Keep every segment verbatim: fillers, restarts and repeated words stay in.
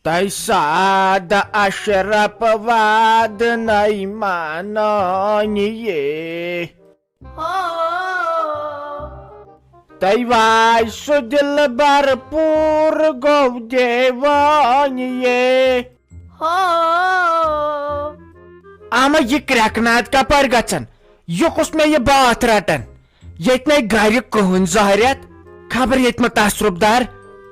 تۄہہِ سادٕ اشرف وادنَے مانٲنِیے۔ ہو۔ تۄہہِ واے سُہ دِلبر پوٗرٕ گوٚو دیوانِیے۔ ہو۔ اما یہِ کرٛٮ۪کہٕ ناد کپٲرۍ گژھن؟ یہِ کُس مےٚ یہِ باتھ رٹن؟ ییٚتہِ نے گرِ کٕہٕنۍ زہریت، خبر ییٚتہِ ما تصرُف دار۔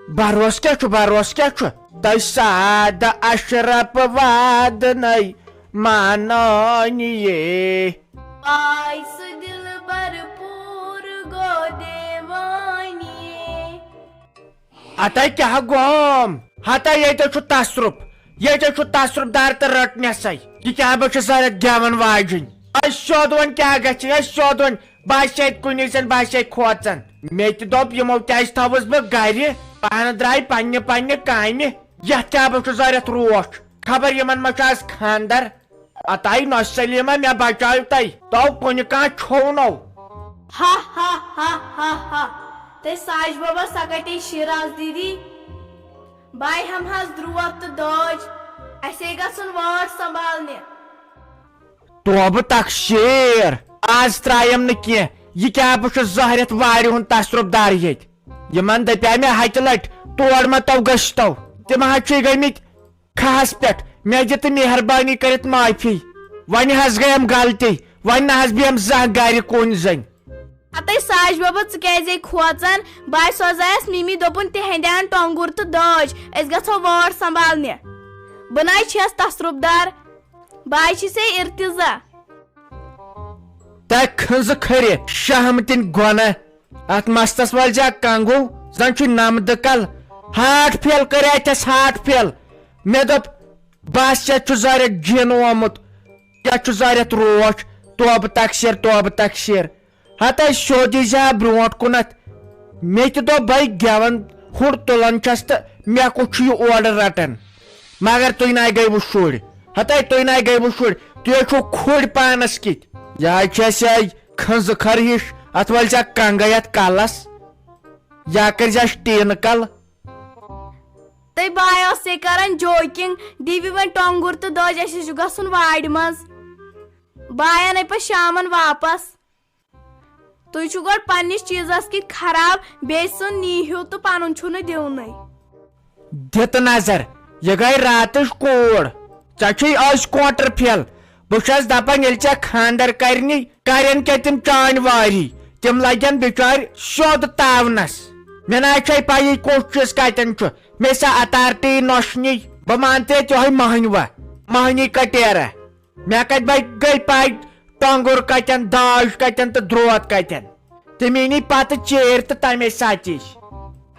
بروس کیٛاہ چھُ، بروس کیٛاہ چھُ؟ تۄہہِ سادٕ اشرف وادنَے مانٲنِیے۔ آے سُہ دِلبر پوٗرٕ گوٚو دیوانِیے۔ اتے کیٛاہ گوم؟ ہتا ییٚتہِ چھُ تصرُف، ییٚتہِ چھُ تصرُف دار تہٕ رٔٹنَسَے۔ یہِ کیٛاہ بہٕ چھُس زہریت گٮ۪وَن واجِنۍ؟ اَسہِ سیوٚد وۄنۍ کیٛاہ گژھِ، اَسہِ سیوٚد وۄنۍ بہٕ آسہِ ییٚتہِ کُنی زٔنۍ، بہٕ آسہِ ییٚتہِ کھوژان۔ مےٚ تہِ دوٚپ، یِمو کیٛازِ تھٲوٕس بہٕ گرِ؟ پانہٕ درٛاے پننہِ پننہِ کامہِ۔ یتھ کیٛاہ بہٕ چھُس زہریت روٹھ؟ خبر یِمن ما چھُ آز خاندر؟ اتاے نۄش سلیمہ، مےٚ بچاو تۄہہِ۔ تو کُنہِ کانٛہہ چھوو نو۔ ہا ہا ہا ہا ہا۔ تہٕ ساج بابا، سۄ کتے شیراز دیدی؟ بہٕ ہٮ۪مہٕ ہس درٛوت تہٕ دٲج۔ اسے گژھُن وٲر سنبھالنہِ۔ توبہٕ تقصیر، آز ترٛایم نہٕ کینٛہہ۔ یہِ کیٛاہ بہٕ چھُس زہرٮ۪تھ وارِ ہُنٛد تصرُف دار ییٚتہِ؟ یِمن دپیٛاے مےٚ ہتہِ لٹہِ، تور مہ تو گٔژھتو۔ تِم حظ چھِ گٔمٕتۍ کھہس پٮ۪ٹھ، مےٚ دِ تہٕ مہربٲنی کٔرِتھ معٲفی۔ وۄنۍ حظ گٔیم غلطی، وۄنۍ نہ حظ بیٚہم زانٛہہ گرِ کُنۍ زٔنۍ۔ ہتے ساج بابا، ژٕ کیازے کھوژان؟ بہٕ سوزایس مِمی، دوٚپُن تِہندِ ان ٹۄنگُر تہٕ دٲج، أسۍ گژھو وٲر سنبھالنہِ۔ بہٕ ناے چھس تصرُف دار، بہٕ چھسے ارتضا۔ تہ کھنزٕ کھرِ شہمتٕنۍ گۄنہ، اتھ مستس ول زیا کنگو، زن چھُ نمدٕ کل۔ ہارٹ فیل کرے تس، ہارٹ فیل۔ مےٚ دوٚپ، بس ژےٚ چھُ زہرٮ۪تھ جِن آمُت، ژےٚ چھُ زہرٮ۪تھ روٹھ، توبہٕ تقصیر، توبہٕ تقصیر۔ ہتے سیوٚد یی زِ ہا برونٛٹھ کُنتھ۔ مےٚ تہِ دوٚپ، بے گٮ۪وَن ہُر تُلان چھَس تہٕ مےٚ کُس چھُ یہِ اورٕ رٹان؟ مگر تُہۍ ناے گٔیوٕ شُرۍ۔ ہتے تُہۍ ناے گٔیوٕ شُرۍ۔ تُہۍ ہے چھِو کھُرۍ پانس کِتھۍ۔ یہِ حظ چھِ اَسہِ یِہوٚے کھٔنٛزٕ کھر ہِش۔ اتھ وٲلۍ زِ ہا کنگے اتھ کلس۔ یا کٔرۍ زِ اَسہِ ٹیٖنہٕ کل۔ تہٕ بہٕ آسے کران joking، دِیِو وۄنۍ ٹۄنگُر تہٕ دٲج، اَسہِ چھُ گژھُن وارِ منٛز۔ بہٕ آیَن پتہٕ شامن واپس۔ تُہۍ چھِو گۄڈٕ پننِس چیٖزس کِتھ خراب، بیٚیہِ سُنٛد نیٖہِو تہٕ پنُن چھُو نہٕ دِونٕے۔ دِتہٕ نظر، یہِ گٔے راتٕچ کوٗر۔ ژےٚ چھُے أزۍ کونٹر فیل۔ بہٕ چھَس دپان، ییٚلہِ ژےٚ خانٛدر کرنی، کرن کیٛاہ تِم چانۍ واری؟ تِم لگن بِچارِ سیوٚد تاونس۔ مےٚ نہ چھے پَیی کُس چیٖز کتٮ۪ن چھُ۔ مےٚ سا authority نۄشنی۔ بہٕ مانتے تِہوٚے مۄہنِوَ، مۄہنی کٹیرہ۔ مےٚ کتہِ بے گٔے پَے ٹۄنٛگُر کتٮ۪ن، داج کتٮ۪ن تہٕ درٛوت کتٮ۪ن؟ تِم یی نی پتہٕ ژیٖرۍ تہٕ تمے ساتہٕ یی۔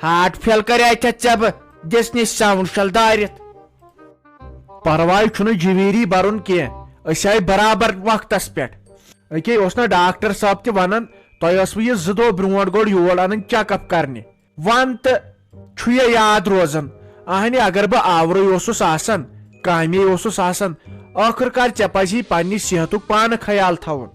ہارٹ فیل کرے اتھٮ۪تھ ژےٚ بہٕ دِژ نی ساوُنڈ شل دٲرِتھ۔ پرواے چھُنہٕ جویری برُن کینٛہہ، أسۍ آے برابر وقتس پٮ۪ٹھ۔ أکے اوس نہ ڈاکٹر صٲب تہِ ونان، تۄہہِ ٲسوٕ یہِ زٕ دۄہ برونٛٹھ گۄڈٕ یور انٕنۍ check up کرنہِ۔ ون تہٕ چھُ یہِ یاد روزان؟ اہنہِ، اگر بہٕ آورٕے اوسُس آسان، کامے اوسُس آسان، ٲخٕر کار ژےٚ پزی پننہِ صحتُک پانہٕ خیال تھاوُن۔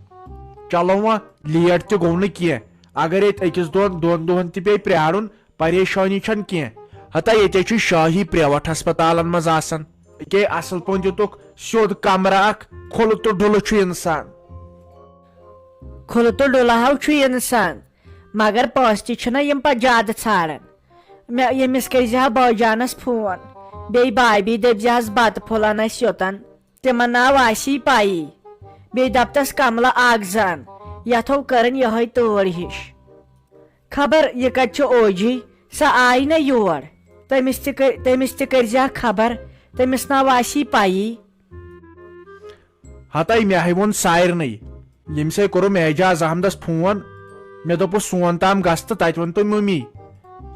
چلو وۄنۍ، late تہِ گوٚو نہٕ کینٛہہ۔ اگر ییٚتہِ أکِس دۄن، دۄن دۄہن تہِ پیٚیہِ پرٛارُن، پریشٲنی چھنہٕ کینٛہہ۔ ہتا ییٚتے چھُ شٲہی private ہسپتالن منٛز آسان۔ ییٚکے اصل پٲٹھۍ دِتُکھ سیوٚد کمرٕ اکھ، کھُلہٕ تہٕ ڈُلہٕ چھُ انسان۔ کھُلہٕ تہٕ ڈُلہٕ ہاو چھُ انسان، مگر پونٛسہٕ تہِ چھِنہ یِم پتہٕ زیادٕ ژھانڈان۔ مےٚ ییٚمِس کٔرۍ زِ ہا بٲے جانس فون، بیٚیہِ بھابھی دٔپۍ زِ ہس بتہٕ پھوٚل ان اسہِ یوٚتن۔ تِمن ناو آسی پایی۔ بیٚیہِ دپتس کملہٕ اکھ زن، یتھو کٔرٕن یہے تٲر ہِش۔ خبر یہِ کتہِ چھِ اوجی، سۄ آیہِ نہ یور۔ تٔمِس تہِ کٔر-، تٔمِس تہِ کٔرۍ زِ ہا خبر، تٔمِس ناو آسی پایی۔ ہتے مےٚ ہے ووٚن سارنٕے۔ ییٚمہِ سۭتۍ کوٚرُم اعجاز احمدس فون۔ مےٚ دوٚپُس، سون تام گژھ تہٕ تتہِ ون تہٕ ممی۔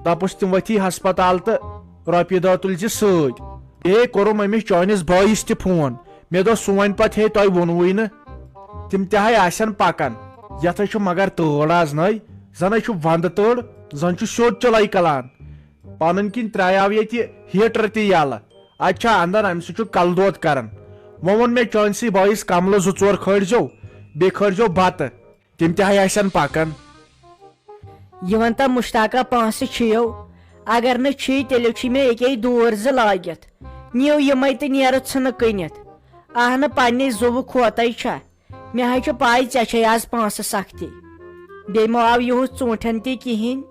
دوٚپُس، تِم ؤتھی ہسپتال تہٕ رۄپیہِ دہ تُلۍ زِ سۭتۍ۔ بیٚیہِ کوٚرُم أمِس چٲنِس بٲیِس تہِ فون۔ مےٚ دوٚپ، سُہ وَنہِ پتہٕ، ہے، تۄہہِ ووٚنوُے نہٕ۔ تِم تہِ ہے آسن پکان۔ یتھ ہے چھُ مگر تۭر آز نٔے۔ زن ہے چھُ ونٛدٕ تۭر، زن چھُ سیوٚد چِلَے کلان۔ پنٕنۍ کِنۍ ترٛایاو ییٚتہِ ہیٹر تہِ یلہٕ۔ اتہِ چھا اندر، امہِ سۭتۍ چھُ کلہٕ دود کران۔ وۄنۍ ووٚن مےٚ چٲنسٕے بٲیِس کملہٕ زٕ ژور کھٲلۍزیو، بیٚیہِ کھٲلۍزیو بتہٕ۔ تِم تہِ ہے آسن پکان۔ یہِ ون تہ مشتاقہ پونٛسہٕ چھِیو؟ اگر نہٕ چھی، تیٚلہِ چھُے مےٚ ییٚکے دوٗر زٕ لٲگِتھ۔ نِیِو یِمَے تہٕ نیرٕ ژھٕنہٕ کٕنِتھ۔ اہنہٕ، پننہِ زُوٕ کھوتَے چھا؟ مےٚ حظ چھِ پَے ژےٚ چھے آز پونٛسہٕ سختی۔ بیٚیہِ مہ آو یِہُس ژوٗنٛٹھٮ۪ن تہِ کِہیٖنۍ۔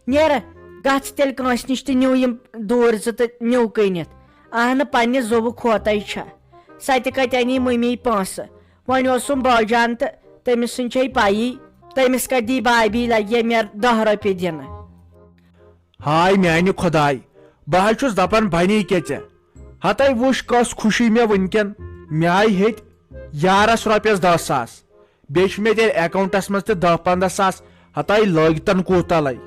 نیرٕ، گژھ تیٚلہِ کٲنٛسہِ نِش تہٕ نِیِو یِم دوٗر زٕ تہٕ نِیِو کٕنِتھ۔ اہنہٕ، پننہِ زُوٕ کھوتَے چھا؟ سۄ تہِ کَتہِ اَنی مٔمی پونٛسہٕ؟ وۄنۍ اوسُم باجان تہٕ تٔمِس سٕنٛز چھے پَیی، تٔمِس کَتہِ دی بابی لَگہِ ہے مےٚ دَہ رۄپیہِ دِنہٕ۔ ہاے میانہِ خۄداے، بہٕ حظ چھُس دپان بنے کیٛاہ ژےٚ؟ ہتے وٕچھ کۄس خوشی مےٚ وٕنکٮ۪ن، مےٚ آیہِ ہیٚتۍ یارس رۄپیس دہ ساس، بیٚیہِ چھِ مےٚ تیٚلہِ اکاونٹس منٛز تہِ دہ پنٛداہ ساس، ہتے لٲگۍ تن کوٗتاہ لے۔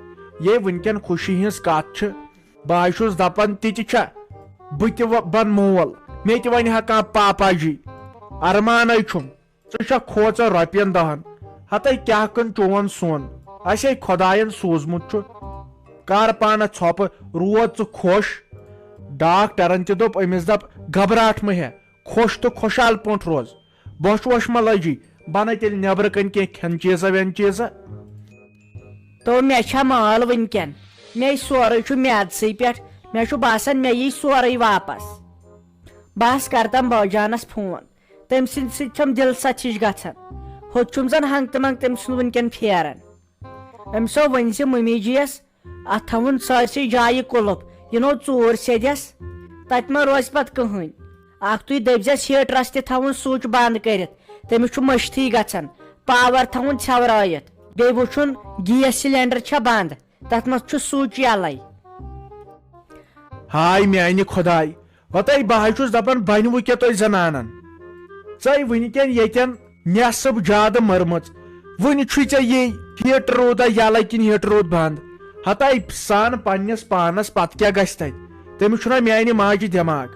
یے وٕنکٮ۪ن خوشی ہٕنٛز کتھ چھِ، بہٕ حظ چھُس دپان تہِ تہِ چھا، بہٕ تہِ و-، بن مول، مےٚ تہِ ونہِ ہا کانٛہہ پاپا جی، ارمانے چھُم۔ ژٕ چھکھ کھوژان رۄپین دہن، ہتے کیاہ کٕن چون سۄن، اسے خۄداین سوٗزمُت چھُ۔ کر پانس ژھۄپہٕ، روز ژٕ خۄش۔ ڈاکٹرن تہِ دوٚپ أمِس، دپ گھبراہٹ مہ ہےٚ، خۄش تہٕ خۄشحال پٲٹھۍ روز۔ بۄچھِ وۄچھِ مہ لٔجی، بنہٕ تیٚلہِ نٮ۪برٕ کنۍ کینٛہہ کھٮ۪ن چیٖزا وٮ۪ن چیٖزا۔ تو مےٚ چھا مال وٕنکٮ۪ن؟ مےٚ سورُے چھُ میادسٕے پٮ۪ٹھ، مےٚ چھُ باسان مےٚ یی سورُے واپس۔ بہٕ حظ کرتم باجانس فون۔ تٔمۍ سٕنٛدِ سۭتۍ چھَم دِل سَتھِش گژھان۔ ہوٚت چھُم زَن ہنٛگتہٕ منٛگ تٔمۍ سُنٛد وٕنکٮ۪ن پھیران۔ أمِس ہو ؤنۍ زِ مٔمی جی یَس، اَتھ تھاوُن سٲرسٕے جایہِ قُلُف، یہِ نوٚو ژوٗر سیٚدٮ۪س، تَتہِ ما روزِ پَتہٕ کٕہٕنۍ۔ اَکھ تُہۍ دٔپۍزٮ۪س ہیٖٹرَس تہِ تھاوُن سُچ بنٛد کٔرِتھ، تٔمِس چھُ مٔشتھٕے گژھان، پاور تھاوُن ژھٮ۪ورٲیِتھ۔ بیٚیہِ وٕچھُن گیس سِلینڈر چھا بنٛد، تَتھ منٛز چھُ سُچ یَلَے۔ ہاے میانہِ خۄداے، وتاے بہٕ حظ چھُس دپان، بنہِ وۄنۍ کیٛاہ تۄہہِ زنانن؟ ژے وٕنکٮ۪ن ییٚتٮ۪ن نٮ۪صٕب زیادٕ مٔرمٕژ، وٕنہِ چھُے ژےٚ یی ہیٖٹر روٗدا یَلہٕ کِنہٕ ہیٖٹر روٗد بنٛد؟ ہتاے سان پننِس پانس پتہٕ کیٛاہ گژھِ تتہِ؟ تٔمِس چھُنہ میانہِ ماجہِ دٮ۪ماغ؟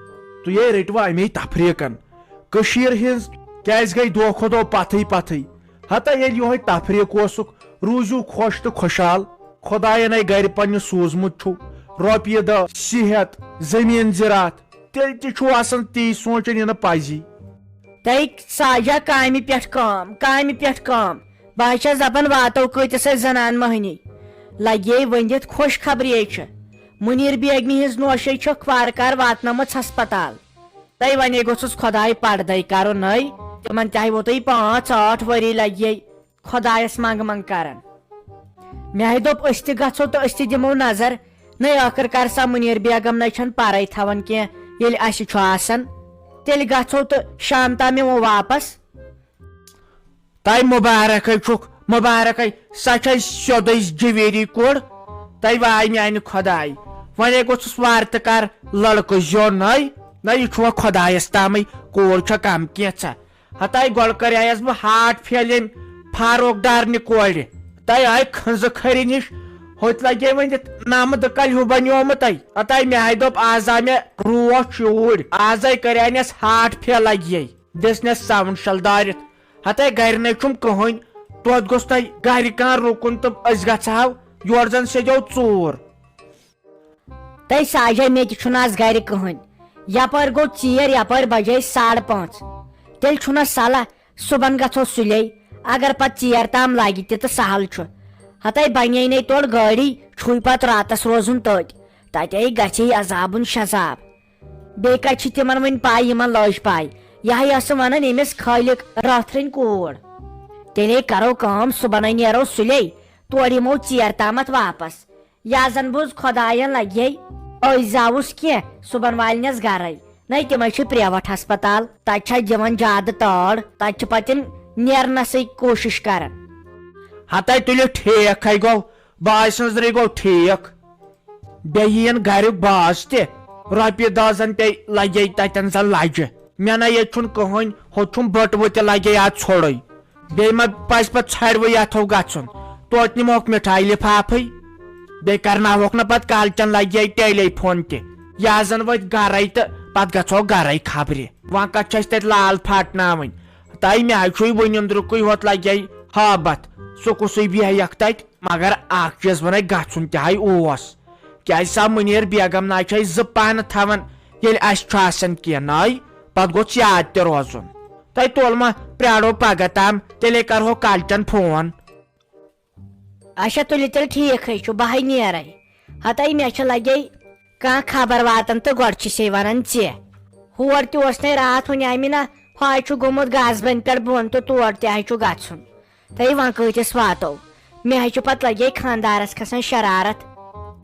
تُہۍ ہے رٔٹۍوا اَمے تفریٖقن؟ کٔشیٖر ہٕنٛز کیٛازِ گٔے دۄہ کھۄتہٕ دۄہ پتھٕے پتھٕے؟ ہتا ییٚلہِ یِہوٚے تفریٖق اوسُکھ، روٗزِو خۄش تہٕ خۄشحال۔ خۄدایَن اَے گَرِ پنٛنہِ سوٗزمُت چھُو رۄپیہِ دَہ، صحت، زٔمیٖن زِراعت، تیٚلہِ تہِ چھُو آسان تی سونٛچان یہِ نہٕ پَزی۔ تَے ساجا کامہِ پٮ۪ٹھ کٲم، کامہِ پٮ۪ٹھ کٲم۔ بہٕ حظ چھَس دَپان واتو کۭتِس اَسہِ زَنان مۄہنی۔ لَگے ؤنِتھ خۄش خبری چھِ۔ مُنیٖر بیگمہِ ہِنٛز نوشے چھَکھ وارٕ کارٕ واتنٲومٕژ ہسپتال۔ تَے وَنے گوٚژھُس خۄداے پردَے کَرُن نٔے، تِمَن تہِ ہاے ووتُے پانٛژھ ٲٹھ ؤری لَگہِ ہے خۄدایَس منٛگ منٛگ کَران۔ مےٚ ہاے دوٚپ أسۍ تہِ گژھو تہٕ أسۍ تہِ دِمو نظر، نٔے ٲخٕر کار سۄ مُنیٖر بیگم نَے چھَنہٕ پَرَے تھاوان کینٛہہ، ییٚلہِ اَسہِ چھُ آسان، تیٚلہِ گژھو تہٕ شام تام یِمو واپَس۔ تۄہہِ مُبارکے چھُکھ، مُبارکے، سۄ چھے سیوٚدُے جویری کوٗر۔ تۄہہِ واے میانہِ خۄداے، وۄنۍ گوٚژھُس وارٕ تہٕ کر لڑکہٕ زیوٚن نٔے۔ نہ، یہِ چھُ وۄنۍ خۄدایس تامٕے، کوٗر چھےٚ کم کینٛژھا۔ ہتاے گۄڈٕ کریایس بہٕ ہارٹ فیل ییٚمہِ فاروق ڈارنہِ کورِ۔ تۄہہِ آیہِ کھنزٕ کھرِ نِش، ہوٚتہِ لگے وۄنۍ نمہٕ دٕ کلہِ ہیوٗ بنیومُت تۄہہِ۔ ہتاے مےٚ آیہِ دوٚپ، آز آو مےٚ روش یوٗرۍ، آزے کریانس ہارٹ فیل لگہِ۔ دِژنس ساوُنٛڈ شل دٲرِتھ۔ ہتے گرِ نے چھُم کٕہٕنۍ، توتہِ گوٚژھ تۄہہِ گرِ کانٛہہ رُکُن تہٕ أسۍ گژھہو، یورٕ زن سیٚدیو ژوٗر۔ تۄہہِ ساجے مےٚ تہِ چھُنہٕ آز گرِ کٕہٕنۍ، یپٲرۍ گوٚو ژیر، یپٲرۍ بجے ساڑٕ پانٛژھ۔ تیٚلہِ چھُنہ صلاح، صُبحن گژھو سُلے، اگر پتہٕ ژیر تام لگہِ تہِ تہٕ سہل چھُ۔ ہتے بنے نے تورٕ گٲڑی، چھُے پتہٕ راتس روزُن تٔتۍ، تتے گژھِ عذابُن شذاب۔ بیٚیہِ کتہِ چھِ تِمن وۄنۍ پاے، یِمن لٔج پاے۔ یہِ ہا ٲسٕم ونان، ییٚمِس خٲلِق راتھ رٔنۍ کوٗر۔ تیٚلے کرو کٲم، صُبحن نیرو سُلے، تورٕ یِمو ژیر تامتھ واپس۔ یا زن بوز خۄداین لگہِ ہے، أسۍ زاوُس کینٛہہ، صُبحن والنس گرے۔ نَے تِمے چھِ پریوٹ ہسپتال، تتہِ چھا دِوان زیادٕ تٲڑ، تتہِ چھِ پتہٕ تِم نیرنسٕے کوٗشش کران۔ ہتے تُلِو ٹھیٖک ہے گوٚو، باے سٕنٛز رٔے گوٚو ٹھیٖک۔ بیٚیہِ یِیَن گَریُک باس تہِ، رۄپیہِ دَہ زَن پیٚیہِ لَگے تَتٮ۪ن زَن لَجہِ۔ مےٚ نَے ییٚتہِ چھُنہٕ کٕہٕنۍ، ہُتہِ چھُم بٔٹوٕ تہِ لَگے آز ژھوٚرُے۔ بیٚیہِ ما پَزِ پَتہٕ ژھرِوٕے یَتھو گژھُن؟ توتہِ نِمہوکھ مِٹھایہِ لِفافٕے۔ بیٚیہِ کَرناوہوکھ نہٕ پَتہٕ کالچَن لَگے ٹیلی فون تہِ۔ یا زَن وٲتۍ گَرَے تہٕ پَتہٕ گژھو گَرَے خبرِ۔ وۄنۍ کَتھ چھِ اَسہِ تَتہِ لال پھاٹناوٕنۍ؟ تَے مےٚ حظ چھُے وٕنہِ أنٛدرُکُے ہوت لَگے ہابَتھ۔ سُہ کُسُے بیٚہہِ یَکھ تَتہِ؟ مگر اکھ چیٖز ونے، گژھُن تہِ ہاے اوس۔ کیازِ سا مُنیر بیگم ناے چھِ أسۍ زٕ پانہٕ تھاوان، ییٚلہِ اَسہِ چھُ آسان کینٛہہ ناے، پتہٕ گوٚژھ یاد تہِ روزُن۔ تۄہہِ تُل ما پرٛارو پگاہ تام، تیٚلے کرہو کالچن فون۔ اچھا، تُلِو تیٚلہِ ٹھیٖکھٕے چھُ، بہٕ ہاے نیرے۔ ہتے مےٚ چھِ لگے کانٛہہ خبر واتان تہٕ گۄڈٕ چھِ سے ونان ژےٚ۔ ہور تہِ اوس نے راتھ وُنہِ آمہِ نا، ہۄے چھُ گوٚمُت گاسہٕ بنہِ پٮ۪ٹھ بۄن تہٕ تور تہِ آے چھُ گژھُن۔ تہٕ وۄنۍ کۭتِس واتو؟ مےٚ حظ چھُ پتہٕ لگے خانٛدارس کھسان شرارت،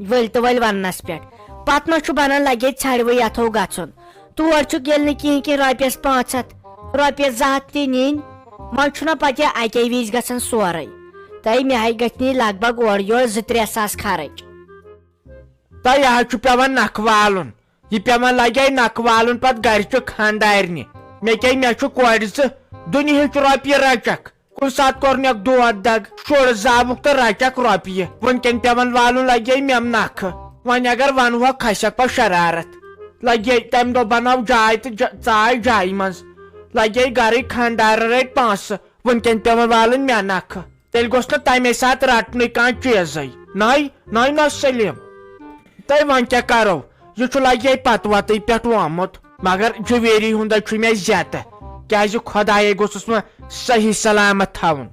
ؤلۍ تہٕ ؤلۍ وننس پٮ۪ٹھ۔ پتہٕ ما چھُ بنان لگے ژھڑوٕے یتھو گژھُن۔ تور چھُکھ ییٚلہِ نہٕ کِہیٖنۍ کِہیٖنۍ رۄپیس پانٛژھ ہتھ، رۄپیس زٕ ہتھ تہِ نِنۍ۔ وۄنۍ چھُنہ پتہٕ یہِ اکے وِزِ گژھان سورُے۔ تہٕ مےٚ حظ گژھِ نہٕ یہِ لگ بگ اورٕ یورٕ زٕ ترٛےٚ ساس خرٕچ۔ تہٕ یہِ حظ چھُ پٮ۪وان نکھٕ والُن۔ یہِ پٮ۪وان لگے نکھٕ والُن پتہٕ گرِ چہِ خانٛدارنہِ۔ مےٚ کیٛاہ، مےٚ چھُ کورِ زٕ، دُنہِچ رۄپیہِ رچکھ۔ کُنہِ ساتہٕ کوٚرنکھ دود دگ، شُر زاوُکھ تہٕ رچکھ رۄپیہِ۔ وُنکٮ۪ن پٮ۪وان والُن لگے مےٚ نکھٕ۔ وۄنۍ اگر ونہوکھ کھسکھ پتہٕ شرارت۔ لگے تمہِ دۄہ بنٲو جاے تہٕ ج-، ژاے جایہِ منٛز۔ لگے گرٕکۍ خانٛدارن رٔٹۍ پونٛسہٕ۔ وُنکٮ۪ن پٮ۪وان والٕنۍ مےٚ نکھٕ۔ تیٚلہِ گوٚژھ نہٕ تمے ساتہٕ رٹنُے کانٛہہ چیٖزے۔ نَے، نَے نہ سلیٖم۔ تہٕ وۄنۍ کیٛاہ کرو؟ یہِ چھُ لگے پتہٕ وتٕے پٮ۪ٹھ آمُت۔ مگر جویری ہُنٛد چھُ مےٚ زیتہٕ۔ کیٛازِ خۄدایے گوٚژھُس وۄنۍ صحیح سلامت تھاوُن۔